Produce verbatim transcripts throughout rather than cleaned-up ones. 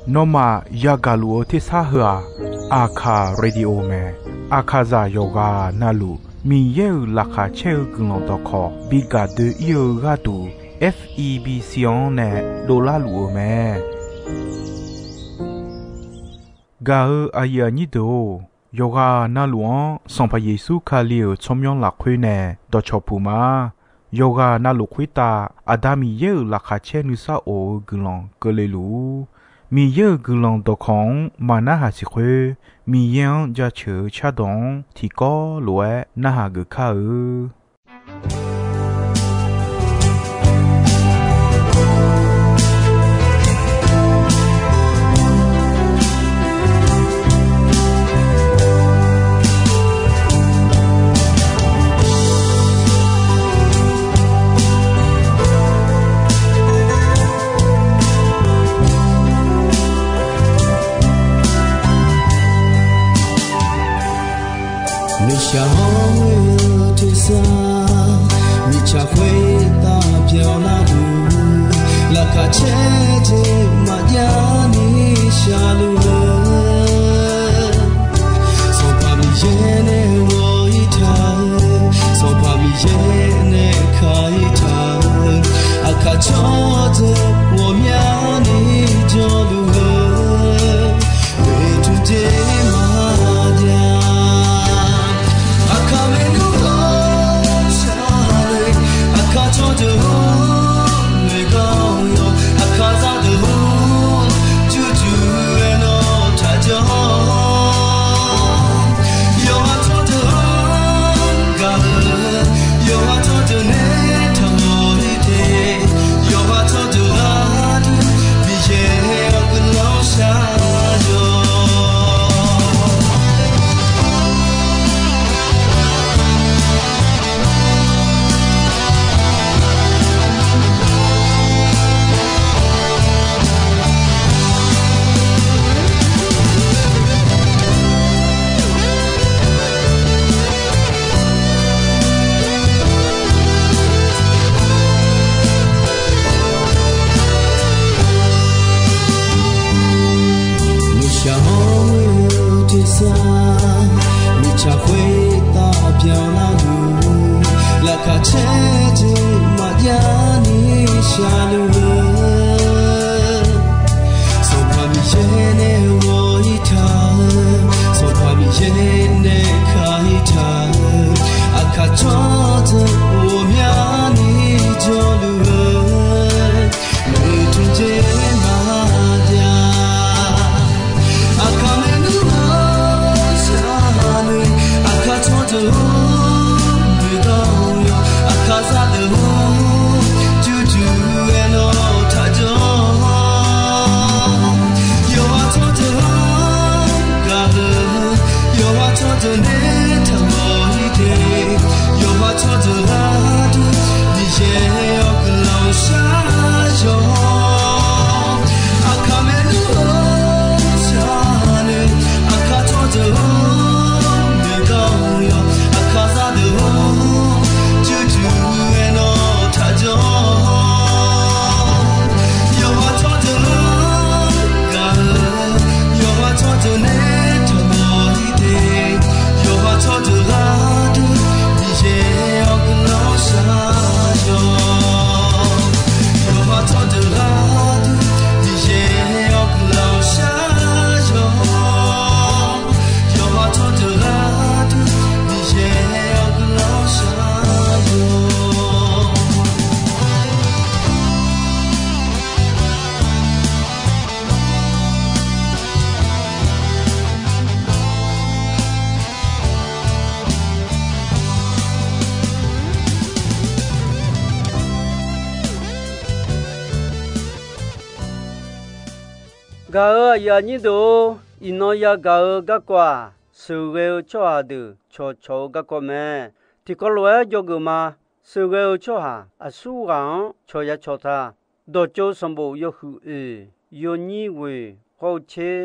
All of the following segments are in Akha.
Nawmaf yagaq luf-eu tersar heu-aq, Aqkaq Radio mae. Aqkaqzaq yawqghaq navluf Miqyaer-euq laqkhaq caer-eu guiqlanq dawqkawq bi gaq doe-ir-eu gharduq, F E B C-anr nae dovlar luf-eu mae. Gaq-eu aqyuif aqnyir deuq-or, yawqghaq navluf-anr Sanqpaq Yeqsur Kali-euq tsawrmyanr lafkhoer nae dawqcawq puq ma. Yawqghaq navluf khoertav Aqda Miqyaer-euq laqkhaq caer nuisar of-eu guiqlanq keuvle luf-ur. Miqyaer-euq guiqlanq dawqkawq-anr maqnarhaq siq khoer, Miqyaer-anr jaceuq-eu cardawq-anr tiqkawv lof-aer narhaq geuf kar-eu. Nuishaq hawr-eu tersar, mirtsaq khoertav byanlar-eu, laqkhaq caer jeq maqjav ni shaqluf-eu, Sanqpaq Miqyaer nae ghawq-ir taq-eu, Sanqpaq Miqyaer nae ka-ir taq-eu, aqkaq cawrdeuq ghawqmyani jawrluf-eu, oeqtmq jeq maqjav. Aqkaq maernmr ghawqshaq-aer, aqkaq cawrdeuq-or, noeqgar-awr, aqkaq zaqdeuq-or, jurjur-aer nawr taqjawr. Yawqha tsawrdeuq-anr gaq-eu, yawqha tsawrdeuq nae taqmawf-ir te. Yawqha tsawrdeuq gharduq Miqyaer-awr guiqlanq shar-awq. Nuishaq hawr-eu tersar, mirtsaq khoertav byanlar-eu, laqkhaq caer jeq maqjav ni shaqluf-eu, Sanqpaq Miqyaer nae ghawq-ir taq-eu, Sanqpaq Miqyaer nae ka-ir taq-eu, aqkaq cawrdeuq ghawqmyani jawrluf-eu, oeqtmq jeq maqjav. Aqkaq maernmr ghawqshaq-aer, aqkaq tsawrdeuq-or, noeqgar-awr, aqkaq zaqdeuq-or, jurjur-aer nawr taqjawr. Yawqha tsawrdeuq-anr gaq-eu, yawqha tsawrdeuq nae taqmawf-ir te. Yawqha tsawrdeuq gharduq Miqyaer-awr guiqlanq shar-awq. Aqkaq maernmr ghawqshaq-aer, aqkaq tsawrdeuq-or, noeqgar-awr, aqkaq zaqdeuq-or, jurjur-aer nawr taqjawr. Yawqha tsawrdeuq-anr gaq-eu, yawqha tsawrdeuq nae taqmawf-ir te. Yawqha tsawrdeuq gharduq Miqyaer-awr guiqlanq shar-awq. Yawqha tsawrdeuq gharduq Miqyaer-awr guiqlanq shar-awq. Yawqha tsawrdeuq gharduq Miqyaer-awr guiqlanq shar-awq. Gaq-eu aqyuif aqnyir deuq-or, iqnan yagaq-eu garkawv-aq, sheuqghae-eu tsawrhaq deuq cawqcawq-eu garkawv mae. Tiqkawv lof-aer jawrgeuf ma. Sheuqghae-eu tsawrhaq aqsurghaq-anr cawq ya cawq ta. Dawqtsov sanqbof yawhuiq oeq yawnyir ghoeq khawr-eu tser,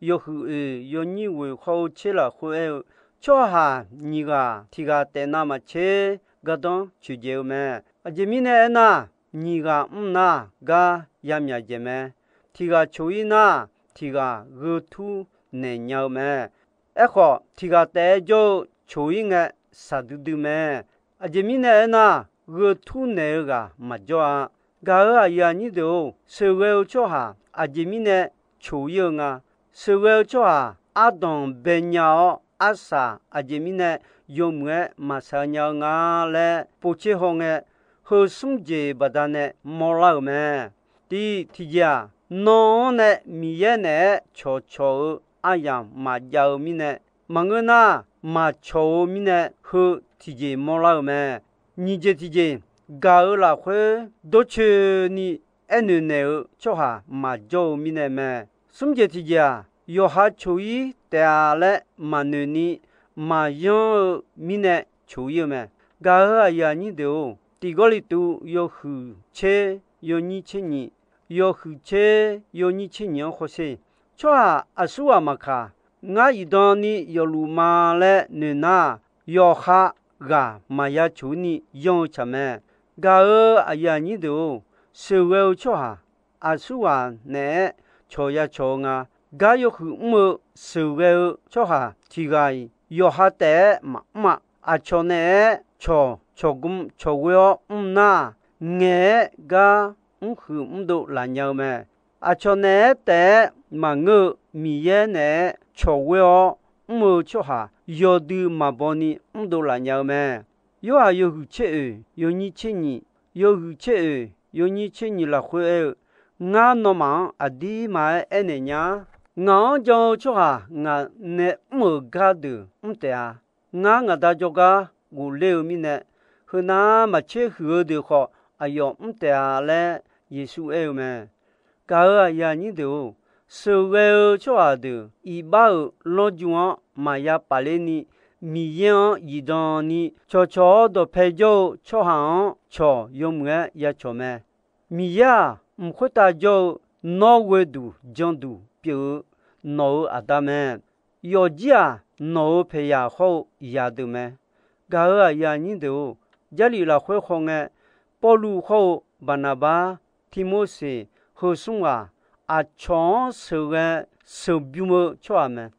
yawhuiq oeq yawnyir ghoeq khawr-eu tser lafkhoer aer-eu, tsawrhaq nyiq ghaq tiq ghaq taef navmaqtser gardanr coeqdzaeq-eu mae. Aqjeq mirnae aernar, nyiq ghaq mr nar gar yamyaq dzaeq mae. Tiq ghaq coq-ir nar, tiq ghaq gheu tur naeq nya-eu mae. Aerkhawf, tiq ghaq taef-aer jawr-eu coq-ir ngae, shaqdui dui mae. Aqjeq mirnae aernar, gheu tur naeq-eu ghaq maqjawr-a. Gaq-euq aqyuif aqnyir deuq-or, sheuqghae-eu tsawrhaq aqjeq mirnae coq-ir-eu nga. Sheuqghae-eu tsawrhaq ardanq baenya-awr, arsaq aqjeq mirnae yawmuiq-aer maqshaq nya-eu nga laer povtser hawngae, heu smr jeq baqdanae mawrlar-euq mae. Tiq, tiqjeq-aq, nan-anr nae Miqyaer naeq-aer cawqcawq-eu aryamq maqjav-eu mirnae, maqngeur nar, maqcawq-eu mirnae heu tiqjeq mawrlar-euq mae. Nyiq jeq tiqjeq, gaq-euq lafkhoer dawrcoeni aernoeq naeq-eu tsawrhaq maqjawr-eu mirnae mae. Smr jeq tiqjeq-aq, yawqha coq-ir taef-a laer maqnoeq ni maqyanr-eu mirnae coq-ir-eu mae. Gaq-euq aqyuif aqnyir deuq-or, tiq Gawrliqtu yawhuiq tser yawnyir tser nyiq, yawhuiq tser yawnyir tser nyiq-anr hawsher. Tsawrhaq aqsurghaq maqkaq, ngar zifdan ni yawfluf ma laer noeq nar, yawqha ghaq maqya coq-ir ni yanr-eu tsaq mae. Gaq-euq aqyuif aqnyir deuq-or, sheuqghae-eu tsawrhaq aqsurghaq naeq-aer cawq ya cawq-eu nga. Gar yawhuiq mr-eu sheuqghae-eu tsawrhaq tiq ghaq-iq yawqha taef-aer maqmr-a. Aqcawq naeq-aer cawq cawqgm cawqghoer-awr mr nar, ngaeq-aer gar mrhuiq mrdov laf nya-eu mae. Aqcawq naeq-aer taef-aer maqngeur-eu Miqyaer naeq-aer cawqghoer-awr mr-eu tsawrhaq yawdui maqbaw ni mrdov laf nya-eu mae. Yorhaq yawhuiq tser oeq yawnyir tser nyiq, yawhuiq tser oeq yawnyir tser nyiq lafkhoer aer-eu, Ngar nawmaf-anr aqdirmar-aer aernaeq nya-a. Ngaq-anr jan-eu tsawrhaq ngaq nae mr-euq gardeuq mr taef-a. Ngar ngaq Da jawrgar ghofler-eu mirnae, heunav maqtser huiq-eu deuq khawf aqyawf mr taef-a laer Yeqsur aer-eu mae. Gaq-euq aqyuif aqnyir deuq-or, sheuqghae-eu tsawrhaq deuq iqbax-euq lanrju-anr maqya pafler ni, Miqyaer-anr zifdan ni cawqcawq-awr dawqpae jawr-eu tsawrhaq-anr cawq yawmuiq-aer ya cawq mae. Miqyaer-aq, mq khoertav jawr-eu nawr ghoeduq janduq pyeuf-eu nawq-euq Aqda mae. Yawfjir-aq, nawq-euq paeqyaq hawr-eu yaqdeuq mae. Gaq-euq aqyuif aqnyir deuq-or, Jarlif lafkhoer hawngae, Pawrluv hawr-eu Baqnaqbar, Tivmorseq heu smr ghaq aqcawq-anr sheuqghae sheuqbymr-eu tsawrhaq mae.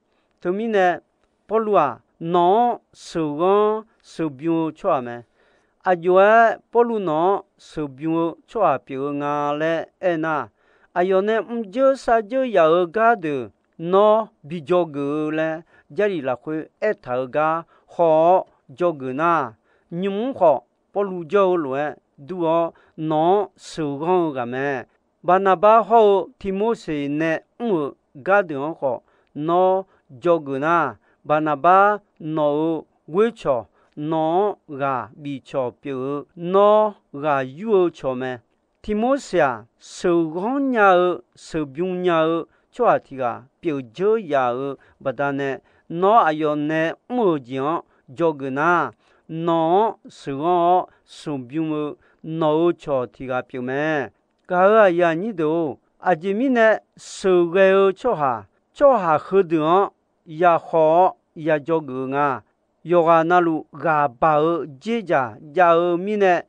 Teumirnae, Pawrluv-aq, nawq-anr sheuqghanr sheuqbymr-eu tsawrhaq mae. Aqjox-aer Pawrluv nawq-anr sheuqbymr-eu tsawrhaq pyeuf-eu nga laer aernar, aqyawf nae mrjeur sarjeur yaf-euq gardeuq nawr bi dzawgeuf-eu laer Jarlif lafkhoer aertaq-euq gar haw-awr dzawgeuf nar, nymq-mr khawf Pawrluv jawr-eu lof-aer dur-awr nawq-anr sheuqghanr-eu ghaq mae. Baqnaqbar hawr-eu Tivmorseq nae mr-euq gardeuq-anr khawf nawr dzawgeuf nar, Baqnaqbar nawq-euq ghoercawq, nawq-anr ghaq bifcawq pyeuf-eu nawr ghaq yur-eu cawq mae. Tivmorseq-aq, sheuqghanr nya-eu sheuqbymr nya-eu tsawrhaq tiq ghaq pyeuf dzeur yaf-euq baqdanae, nawr aqyawf nae mr-euq jeq-anr dzawgeuf nar, nawq-anr sheuqghanr-awr sheuqbymr-eu nawq-euq cawq tiq ghaq pyeuf mae. Gaq-euq aqyuif aqnyir deuq-or, aqjeq mirnae sheuqghae-eu tsawrhaq, tsawrhaq heudeuq-anr ya haw-awr ya dzawgeuf-eu nga. Yawqghaq navluf ghaq baq-eu dzerdzaq jav-eu mirnae,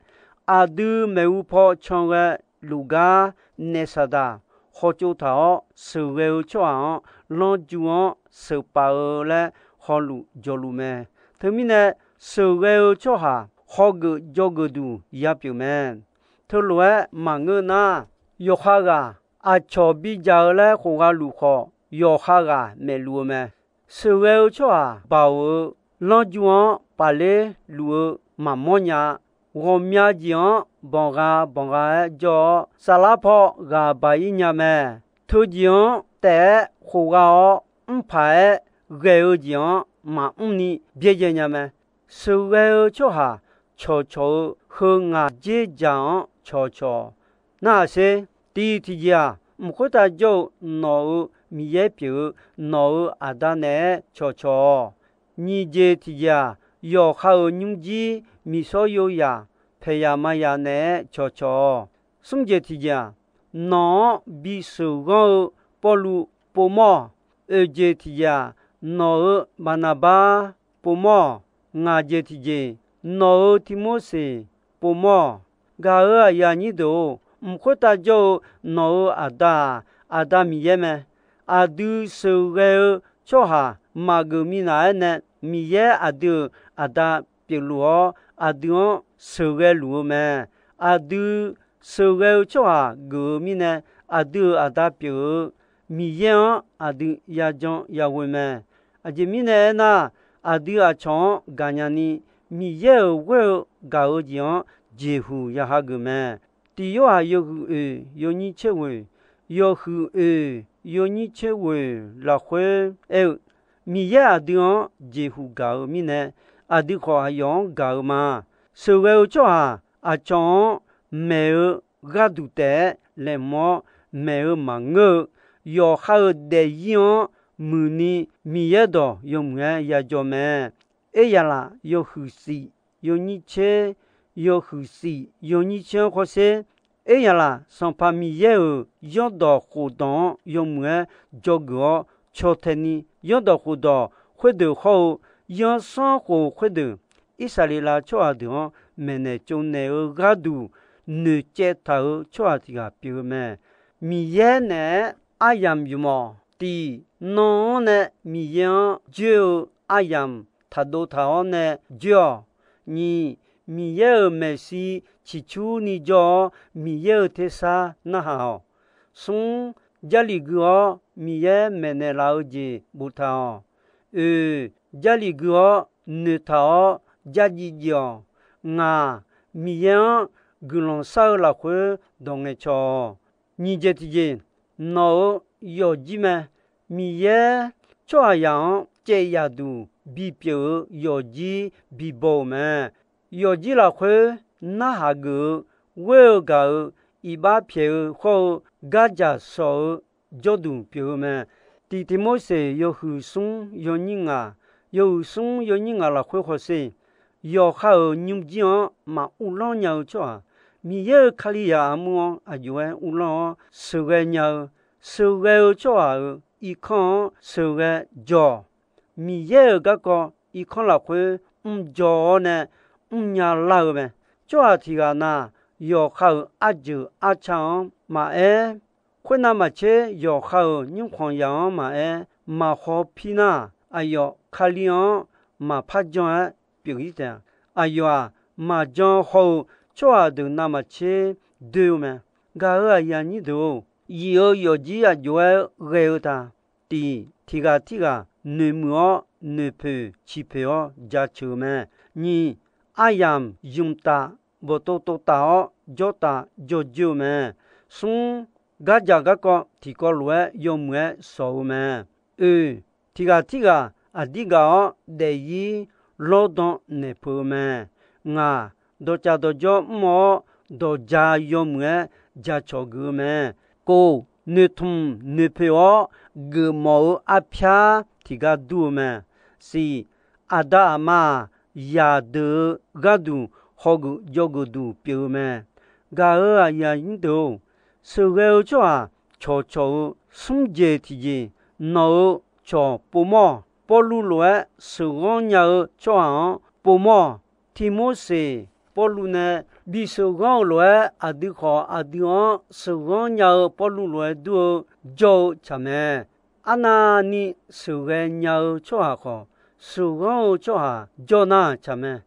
aqdui maeqhu paw can ghae luf gar naef Saqdaq hawtsov taq-awr, sheuqghae-eu tsawrhaq-anr lanrju-anr sheuqpaf-eu laer hawluf jawqluf mae. Teumirnae, sheuqghae-eu tsawrhaq hawgeuf dzawgeuf duq ya pyeuf mae. Teulof-aer maqngeur nar, yawqha ghaq aqcawq bidzaq-eu laer khofgha luf khawf, yawqha ghaq maeqluf-eu mae. Sheuqghae-eu tsawrhaq baoq-eu lanrju-anr pafler luf-eu maqmawr nya-a. Ghawqmya jeq-anr banqgha banqgha-aer jawr-awr, saflar paw ghaq baq-ir nya mae. Teujeq-anr taef-aer khofgha-awr, mrpaq-aer ghae-eu jeq-anr maqmr ni byaerdzae nya mae. Sheuqghae-eu tsawrhaq cawqcawq-eu heu ngaq dzerdzaq-anr cawqcawq-awq. Narhaq sher. Tiq tiqjeq-aq, mq khoertav jawr-eu nawq-euq Miqyaer pyeuf-eu nawq-euq Aqda naeq-aer cawqcawq-awq. Nyiq jeq tiqjeq-aq, yawqha-euq nymrjir miqsawr yoyaq paeqyaq mayaq naeq-aer cawqcawq-awq. Smr jeq tiqjeq-aq, nawq-anr bisheuq ghanr-eu Pawrluv povmawr-awq. Oeq jeq tiqjeq-aq, nawq-euq Baqnaqbar povmawr-awq. Ngaq jeq tiqjeq, nawq-euq Tivmorseq povmawr-awq. Gaq-euq aqyuif aqnyir deuq-or, mq khoertav jawr-eu nawq-euq Aqda-aq, Aqda Miqyaer mae. Aqdui sheuqghae-eu tsawrhaq maqgeuf minav-aer nae, Miqyaer aqdui-euq Aqda pyeufluf-awr, aqdui-anr sheuqghae luf-eu mae. Aqdui sheuqghae-eu tsawrhaq geuf-eu mirnae, aqdui-euq Aqda pyeuf-eu Miqyaer-anr aqdui yajan yaghoe mae. Aqjeq mirnae aernar, aqdui aqcawq-anr gaqnya ni, Miqyaer-euq ghoer-eu gaq-eu jeq-anr jeqhuq ya hageuf mae. Tiq Yorhaq yawhuiq oeq yawnyir tser ghoeq, yawhuiq oeq yawnyir tser ghoeq lafkhoer aer-eu, Miqyaer aqdui-anr jeqhuq gaq-eu mirnae, aqdui khawf aqyawf-anr gaq-eu ma. Sheuqghae-eu tsawrhaq aqcawq-anr maeq-eu gharduq taef-aer laeqhmq-awr, maeq-eu maqngeur-eu, yawqha-euq daefzir-anr muiqni Miqyaer dawq yawmuiq-aer yajawr mae. Eryaqlaf yawhuiq shif yawnyir tser, yawhuiq shif yawnyir tser-anr khawf sher. Eryaqlaf Sanqpaq Miqyaer-euq zanrdawq khofdawq-anr yawmuiq-aer dzawgeuf-awr caw tae ni, zanrdawq khofdawq khoerdeuq hawr-eu zanrsanrkhof khoerdeuq, Irsaqleqlav tsawrhaq deuq-anr maeqnaeq tsovnaeq-eu gharduq noeqcaev taq-euq tsawrhaq tiq ghaq pyeuf-eu mae. Miqyaer naeq-aer aryamq ymq-awq. Tiq, nan-anr nae Miqyaer-anr joer-eu aryamq taqdov taq-awr nae joer-awq. Nyiq, Miqyaer-euq maeqshi ciqcurni jawr-awr, Miqyaer-euq tersar narhaq-awq. Smr, Jarlif gui-awr Miqyaer maeqnaeq laf-eu jeq boftaq-awq. Oeq, Jarlif gui-awr noeqtaq-awr jarjiv jiv-awq. Ngaq, Miqyaer-anr guiqlanq shar-eu lafkhoer dawq ngaeqcawq-awq. Nyiq jeq tiqjeq, nawq-euq yawfjir mae. Miqyaer tsawrhaqzaq-anr caev yaf duq bipyeuf-eu yawfjir bibaw-euq mae. Yawfjir lafkhoer narhaq geuf-eu, ghoer-eu gaq-eu, iqbax pyaeq-eu hawr-eu, gardzaq shawq-eu jawrduq pyeuf-eu mae. Tiq Tiqmorseq yawhuiq smr yawnyir ngaq, yawhuiq smr yawnyir ngaq lafkhoer hawsher. Yawqha-euq nymrjir-anr maq uvlanr nya-eu tsawrhaq, Miqyaer-euq Kalizaq armur-anr aqjox-aer uvlanr-awr sheuqghae nya-eu, sheuqghae-eu tsawrhaq-euq irkanr-anr sheuqghae jawr-awq. Miqyaer-euq garkawv irkanr lafkhoer mrjawr-awr nae mrnya lar-eu mae. Tsawrhaq tiq ghaq na, yawqha-euq arjeuq arca-anr maqaer, khoernav maqtser yawqha-euq nymrkhanq zaq-anr maqaer, maqhaw pir nar, aqyawf Kali-anr maqpar jan-aer pyeuf-ir taef-a. Aqyawf-aq, maqjan haw-eu tsawrhaq deuq navmaqtser doe-eu mae. Gaq-euq aqyuif aqnyir deuq-or, yif-eu yawfjir aqjox-aer ghae-eu ta. Tiq, tiq ghaq tirghaq noeqmuiq-awr noeqpoeq ciqpoeq-awr jaceuq-eu mae. Nyiq, aryamq zmqtaf bawqtov tovtaf-awr jawrtaf jawrjoe-eu mae. Smr, gardzaq garkawv tiqkawv lof-aer yawmuiq-aer shawq-eu mae. Oeq, tiq ghaq tirghaq aqdir gaq-awr daefzir lawrdan naeq peuq-eu mae. Ngaq, dawqcaf dawqjawr mr-awr dawqja yawmuiq-aer jacawq geuf-eu mae. Kov, noeqtmq noeqpoeq-awr geufmawf-eu arpyar tiqgar dur-eu mae. Siq, aqda aqma-aq, zaqdeuq-eu gharduq hawgeuf jawgeuf duq pyeuf-eu mae. Gaq-euq aqyuif aqnyir deuq-or, sheuqghae-eu tsawrhaq cawqcawq-eu smr jeq tiqjeq, nawq-euq cawq povmawr-awq. Pawrluv lof-aer sheuqghanr nya-eu tsawrhaq-anr povmawr-awq. Tiqmorseq, Pawrluv nae bisheuqghanr-eu lof-aer aqdui khawf aqdui-anr sheuqghanr nya-eu Pawrluv lof-aer dur-eu jawr-eu tsaq mae. Arnavni sheuqghae nya-eu tsawrhaq khawf, sheuqghanr-eu tsawrhaq jawr nar tsaq mae.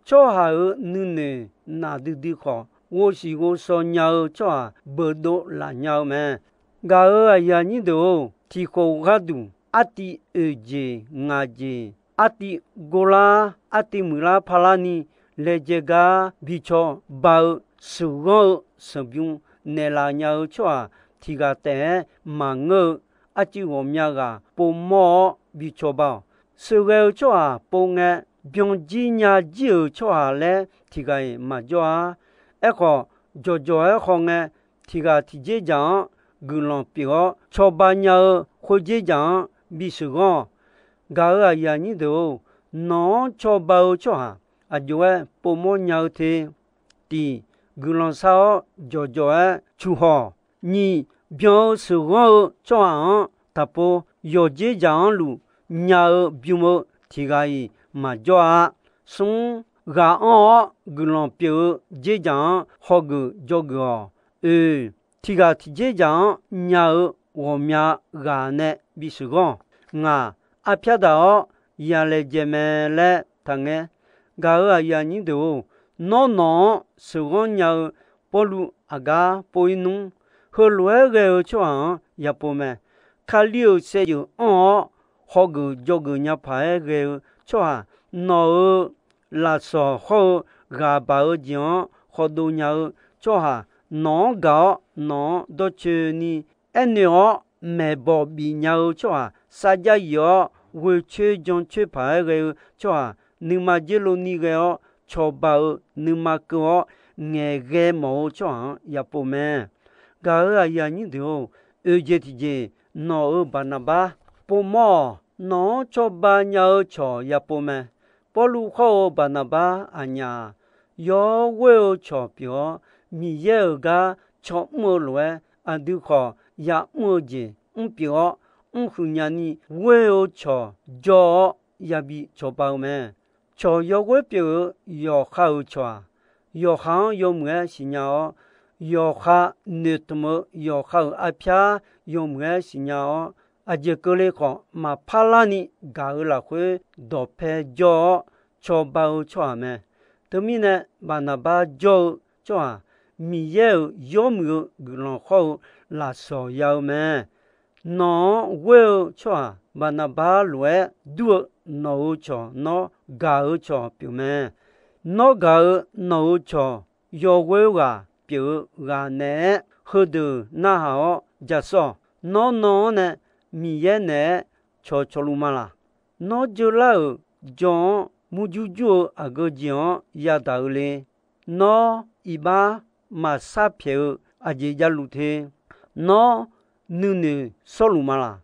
Tsawrhaq-euq nuinoeq nafdui dui khawf, ghovshiq ghovshaw nya-eu tsawrhaq beufdov laf nya-eu mae. Gaq-euq aqyuif aqnyir deuq-or, tiqkhof gharduq artiv oeq jeq ngaq jeq, artiv gorlar, artiv muiqlar parlarni laejae gar bi cawba-eu sheuqghanr-eu sanqbymr naeqlaf nya-eu tsawrhaq tiq ghaq taef-aer maqngeur-eu arcuiv ghawqmya ghaq povmawr-awr bi cawba-awq. Sheuqghae-eu tsawrhaq pov ngae, byanjir nyajir-euq tsawrhaq laer tiq ghaq-iq maqjawr-a. Aerkhawf, jawqjawq-aer hawngae, tiq ghaq tiq dzerdzaq-anr guiqlanq pyeuf-awr cawba nya-eu khoerdzer dzaq-anr bisheuqghanr-awq. Gaq-euq aqyuif aqnyir deuq-or, nawq-anr cawba-eu tsawrhaq aqjox-aer povmawr nya-eu te. Tiq, guiqlanq shar-awr jawqjawq-aer cuqhaw-awq. Nyiq, byan-eu sheuqghanr-eu tsawrhaq-anr taqpov yawqdzer dzaq-anr luf nya-eu bym-eu tiq ghaq-iq maqjawr-a. Smr, ghaq anr-awr guiqlanq pyeuf-eu dzerdzaq-anr hawgeuf dzawgeuf-awq. Oe, tiqghaq tiqdzerdzaq-anr nya-eu ghawqmya ghaq nae bisheuq ghanr-awq. Ngaq, arpyar daq-awr yalaejae mae laer taqngaer. Gaq-euq aqyuif aqnyir deuq-or, nawr nawq-anr sheuqghanr nya-eu Pawrluv aqgar pov-ir nmr. Heulof-aer ghae-eu tsawrhaq-anr yapov mae. Kali-euq saevdzeuf anr-awr, hawgeuf dzawgeuf nya paq-aer ghae-eu tsawrhaq, nawq-euq lafsawq hawr-eu ghaq baq-eu jeq-anr khawdov nya-eu tsawrhaq, nawq-anr gaq-awr nawq-anr dawrcoeni aernoeq-awr maeqbawq bif nya-eu tsawrhaq, sarjax yif-awr ghoecoer jancoer paq-aer ghae-eu tsawrhaq, nuima dzer lov ni ghae-awr cawba-eu nuima keuv-awr ngaeqghae mawf-eu tsawrhaq-anr yapov mae. Gaq-euq aqyuif aqnyir deuq-or, oeq jeq tiqjeq, nawq-euq Baqnaqbar povmawr-awq. Nawq-anr cawba nya-eu cawq yapov mae. Pawrluv khawr-eu Baqnaqbar aqnyaf-aq, yawr ghoer-eu cawq pyeuf-awr, Miqyaer-euq gar cawmr-eu lof-aer, aqdui khawf ya'mr-eu jeq mr pyeuf-awr, mrhuiq nya ni ghoer-eu cawq jawr-awr yabi cawba-eu mae. Cawq yawghoer pyeuf-eu yawqha-euq cawq-aq, yawqha-anr yawmuiq-aer siqnya-awr, yawqha noeqtmq-eu yawqha-euq arpyar yawmuiq-aer siqnya-awr, aqjeq keuvle khawf maqpar larni gaq-eu lafkhoer dawqpae jawr-awr cawba-eu tsawrhaq mae. Teumirnae, Baqnaqbar jawr-eu tsawrhaq, Miqyaer-euq yawmuiq-eu guiqlanq hawr-eu lafsawq ya-eu mae. Nawq-anr ghoer-eu tsawrhaq Baqnaqbar lof-aer dur-eu nawq-euq cawq, nawr gaq-eu cawq pyeuf mae. Nawr gaq-eu nawq-euq cawq, yawghoer ghaq pyeuf-eu ghaq naeq-aer heudeuq narhaq-awr jasawr-awq. Nawr nan-anr nae Miqyaer naeq-aer cawqcawq luf ma laq? Nawr jeular-euq jawr-anr murjur jur-eu aqgeu jeq-anr yadaq-eu le? Nawr iqbax maqsar pyaeq-eu aqjeq javluf te? Nawr nuinoeq shawrluf ma laq?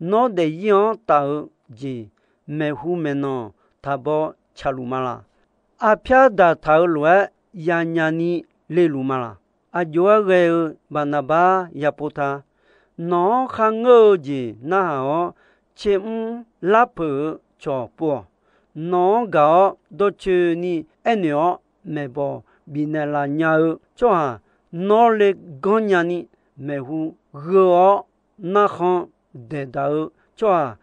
Nawr daefzir-anr taf-eu jeq maeqhu maeqnan taqbaw tsaqluf ma laq? Arpyar daqtaq-eu lof-aer yanyani leluf ma laq? Aqjox-aer ghae-eu Baqnaqbar yapov ta. Nawq-anr kharngeur-eu jeq narhaq-awr, tsermr larpeuq-eu cawq pov-awq. Nawq-anr gaq-awr dawrcoeni aernoeq-awr maeqbawq bifnaeq laf nya-eu tsawrhaq, nawr le ganr nyani maeqhu gheu-awr narkhan daeqdaq-eu tsawrhaq,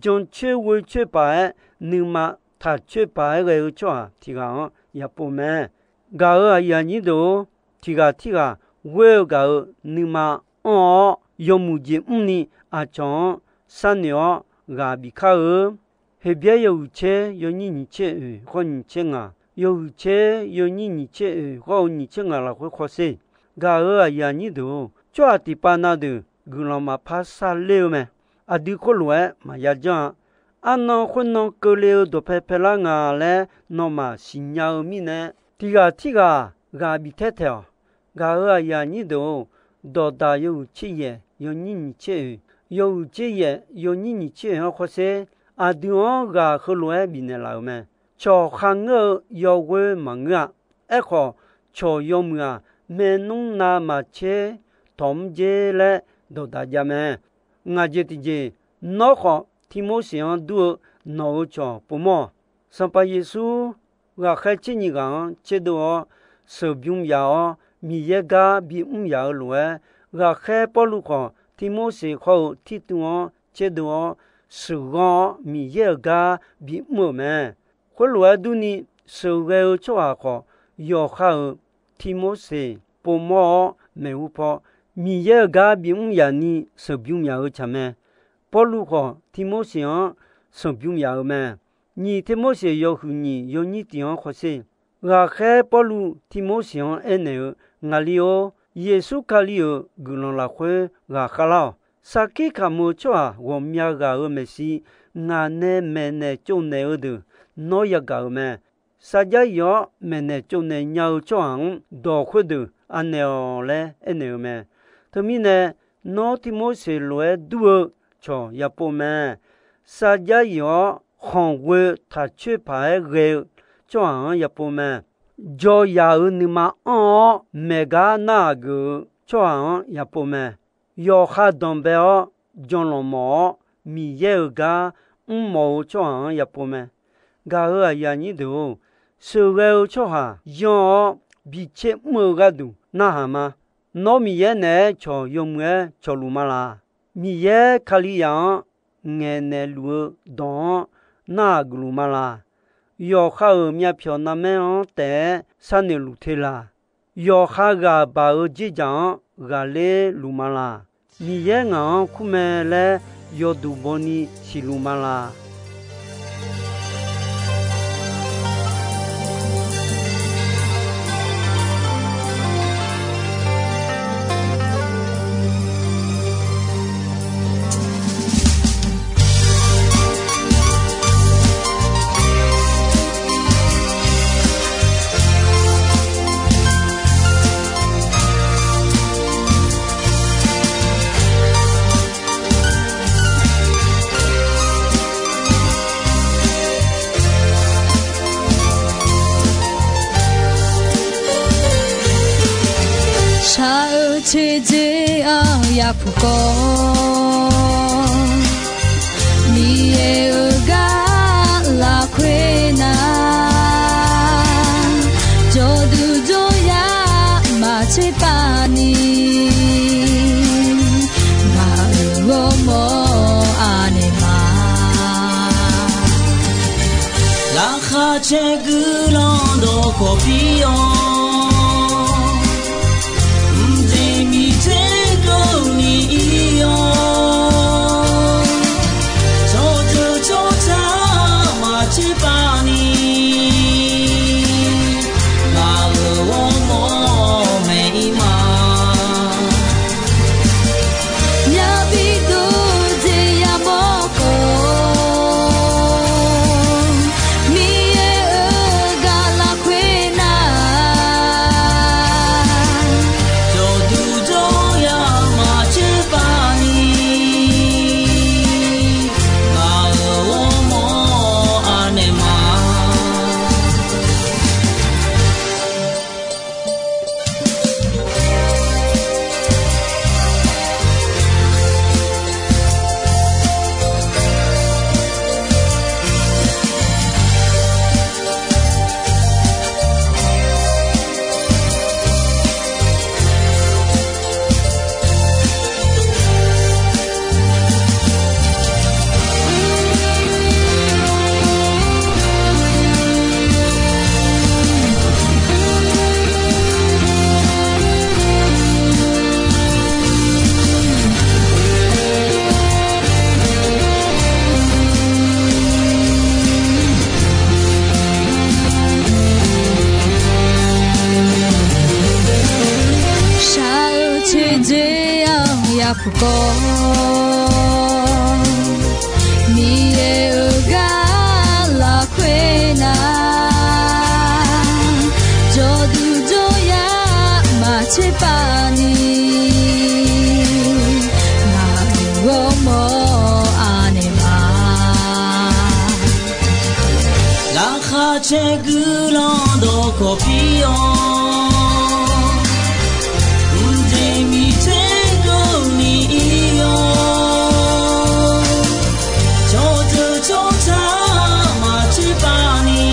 jancoer ghoecoer paq-aer nuima taqcoer paq-aer ghae-eu tsawrhaq tiq ghaq-anr yapov mae. Gaq-euq aqyuif aqnyir deuq-or, tiq ghaq tirghaq ghoer-eu gaq-euq nuima anr-awr yawmuiq jeq mrni aqcawq-anr sharnoeq-awr ghaq bifkar-eu. Heqbyaer yawhuiq tser yawnyir nyiq tser oeq khawr nyiq tser ngaq, yawhuiq tser yawnyir nyiq tser oeq khawr-eu nyiq tser ngaq lafkhoer khawsher. Gaq-euq aqyuif aqnyir deuq-or, tsawrhaq tiqpav na deuq guiqlanq maqpar sarler-eu mae. Aqdui khoerlof-aer maqya janr-a. Arnan khoernan keuvle-eu dawqpae paelar nga laer nawmaf siqnya-eu mirnae, tiq ghaq tirghaq ghaq bif taer taeq-awq. Gaq-euq aqyuif aqnyir deuq-or, dawqdaq yawhuiq tser yaef yawnyir nyiq tser oeq, yawhuiq tser yaef yawnyir nyiq tser oeq-anr khawsher. Aqdui-anr ghaq heulof-aer bifnaeq laf-euq mae. Cawq kharngeur-eu yawghoer maqngeur-a. Aerkhawf, cawq yawmuiq-aq, maernmr navmaqtser tawq mr dzer laer dawqdaq jav mae. Ngaq jeq tiqjeq, nawr khawf Tirmorseq-anr dur-eu nawq-euq cawq povmawr-awq. Sanqpaq Yeqsur ghaqkhaer tser nyiq ghaq-anr tserdov-awr sheuqbymr yaf-awr, Miqyaer gar bimr yaf-eu lof-aer, ghaqkhaer Pawrluv khawf Tirmorseq hawr-eu Tirtuv-anr tserdov-awr sheuqghanr-awr Miqyaer-euq gar bimr-euq mae. Khoerlof-aer durni, sheuqghae-eu tsawrhaq khawf, yawqha-euq Tirmorseq povmawr-awr maeqhu paw, Miqyaer-euq gar bimr yaf ni sheuqbymr yaf-eu tsaq mae. Pawrluv khawf Tirmorseq-anr sheuqbymr yaf-eu mae. Nyiq Tirmorseq yawhuiq nyiq yawnyir tiq-anr khawsher. Ghaqkhaer Pawrluv Tirmorseq-anr aernaeq-eu, Ngaqli-or, Yeqsur Kali-euq guiqlanq lafkhoer ghaqkhaer lar-awq. Sarkir kamq-eu tsawrhaq ghawqmya ghaq-euq maeqshi, ngaq nae maeqnaeq tsovnaeq-eu deuq nawr yagaq-euq mae. Sarjax yif-awr maeqnaeq tsovnaeq nya-eu tsawrhaq-anr dawq khoerdeuq anaeq-awq laer aernaeq-eu mae. Teumirnae, nawr Tirmorseq lof-aer dur-eu cawq yapov mae. Sarjax yif-awr khanqghoe taq coer paq-aer ghae-eu tsawrhaq-anr yapov mae. Jawryaq-euq nuima anr-awr maeqgar narhaq geuf-eu tsawrhaq-anr yapov mae. Yawqha danqbae-awr janlanq mawf-awr Miqyaer-euq gar mrmawf-eu tsawrhaq-anr yapov mae. Gaq-euq aqyuif aqnyir deuq-or, sheuqghae-eu tsawrhaq yan-awr bi tser mr-eu gharduq narhaq ma. Nawr Miqyaer naeq-aer cawq yawmuiq-aer cawqluf ma laq. Miqyaer Kalizaq-anr ngaeqnaeq luf-eu dawq-anr narhaq geufluf ma laq. Yawqha-euq myavpyawq narmaer-anr taef-aer sharnoeq luf te laq. Yawqha ghaq baq-eu dzerdzaq-anr ghaqler luf ma laq. Miqyaer ngaq-anr kur mae laer yawduq bawni siqluf ma laq. Shaq-eu teudzer-anr yapuq kawv, Miqyaer-euq gar lafkhoer nar, jawrduq jawryar maqtser pav ni, ngaq-euq ghawrmawr anaeq ma. Laqkhaq caer guiqlanq dawqkawq pir-awr, mqjeq miqter keuvni ir-awr, tsawrdeuq tsawrtaq maqtser pav ni, ngaq-euq ghawrmawr maeq-ir ma. Myavbi dov jeq yamawr khawf, Miqyaer-euq gar lafkhoer nar, jawrduq jawryar maqtser pav ni, ngaq-euq ghawrmawr anaeq ma. Shaq-eu teudzer-anr yapuq kawv, Miqyaer-euq gar lafkhoer nar, jawrduq jawryar maqtser pav ni, ngaq-euq ghawrmawr anaeq ma. Laqkhaq caer guiqlanq dawqkawq pir-awr, mqjeq miqter keuvni ir-awr, tsawrdeuq tsawrtaq maqtser pav ni,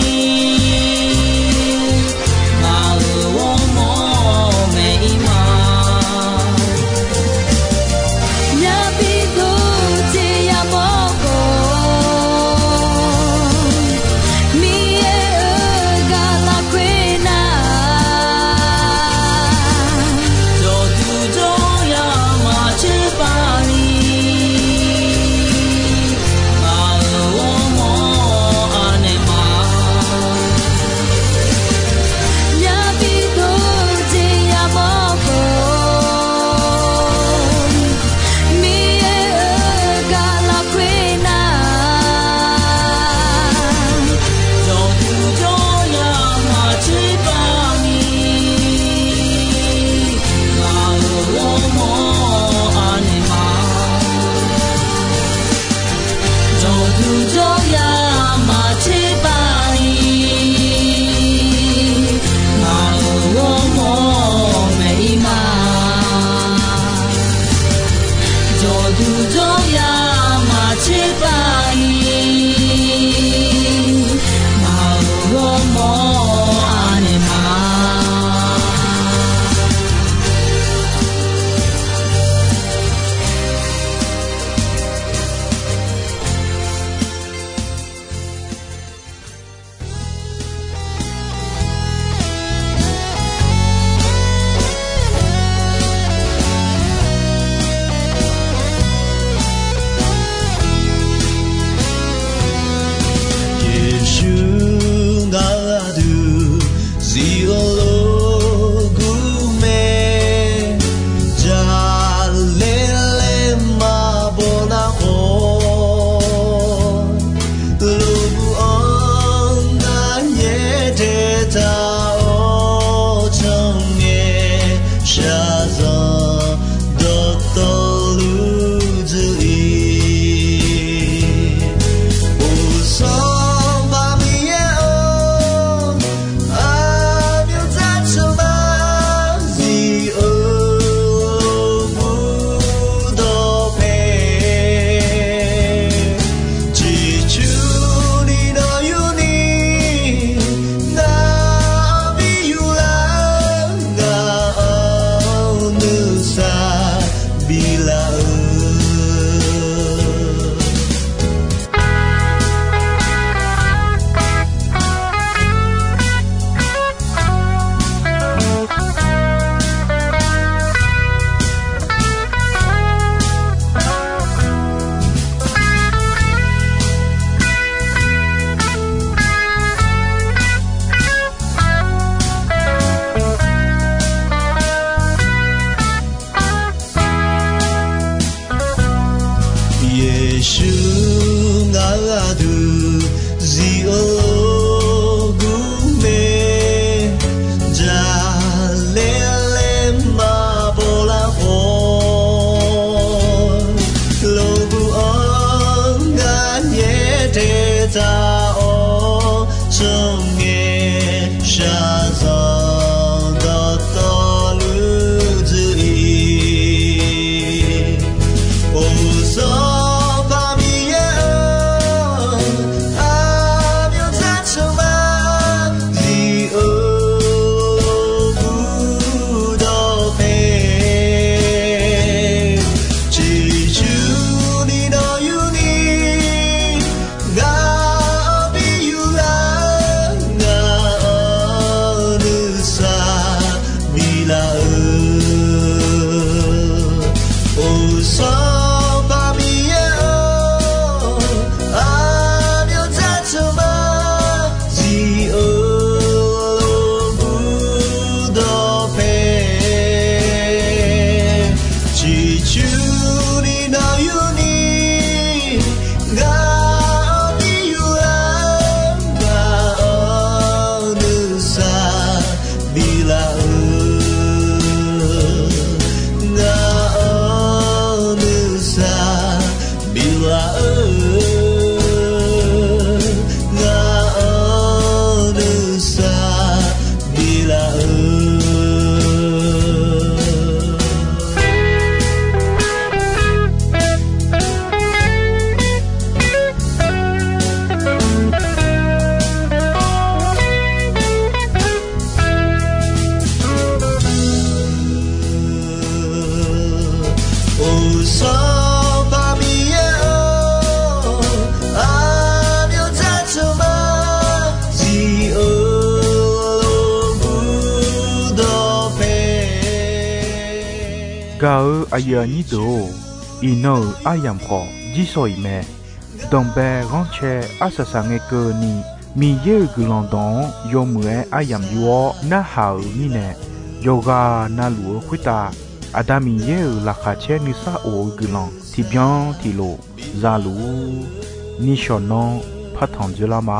ngaq-euq ghawrmawr maeq-ir ma. Myavbi dov jeq yamawr khawf, Miqyaer-euq gar lafkhoer nar, Yeqsur ngaq-euq aqdui zif-eu lof-aer gur mae, jaqlaer laer maqbaw lar khawf, lof-aer gur-anr ngar nyaer daeq taq-awr, tsawrngae shaqzanq dawqtawvluf dzuir-ir. Or, Sanqpaq Miqyaer-or, aqmyanr dzarceuq ma zif-eu burdawq pae, ciqcurni nawq yurni, ngaq-anr bi yur lar, ngaq-anr nuisar bif laf-eu. Or, Sanqpaq Miqyaer-or, aqmyanr dzarceuq ma zif-eu burdawq pae, ciqcurni nawq yurni, ngaq-anr bi yur lar, ngaq-anr nuisar bif laf-eu, ngaq-anr nuisar bif laf-eu, ngaq-anr nuisar bif laf-eu. Or, Sanqpaq Miqyaer-or, aqmyanr dzarceuq ma zif-eu burdawq pae. Gaq-eu aqyuif aqnyir deuq-or, iqnan-euq aryamq khawf jirsawq iq mae. Danqbae ghanrcae arsaq saq ngae keuvni, Miqyaer-euq guiqlanq dawq-anr yawmuiq-aer aryamq yur-awr narhaq-euq mirnae, yawqghaq navluf-eu khoertav Aqda Miqyaer-euq laqkhaq caer nuisar of-eu guiqlanq tiqbyan tiqlof zaluf-ur. Nishawq nanr partanq dzoerlar ma.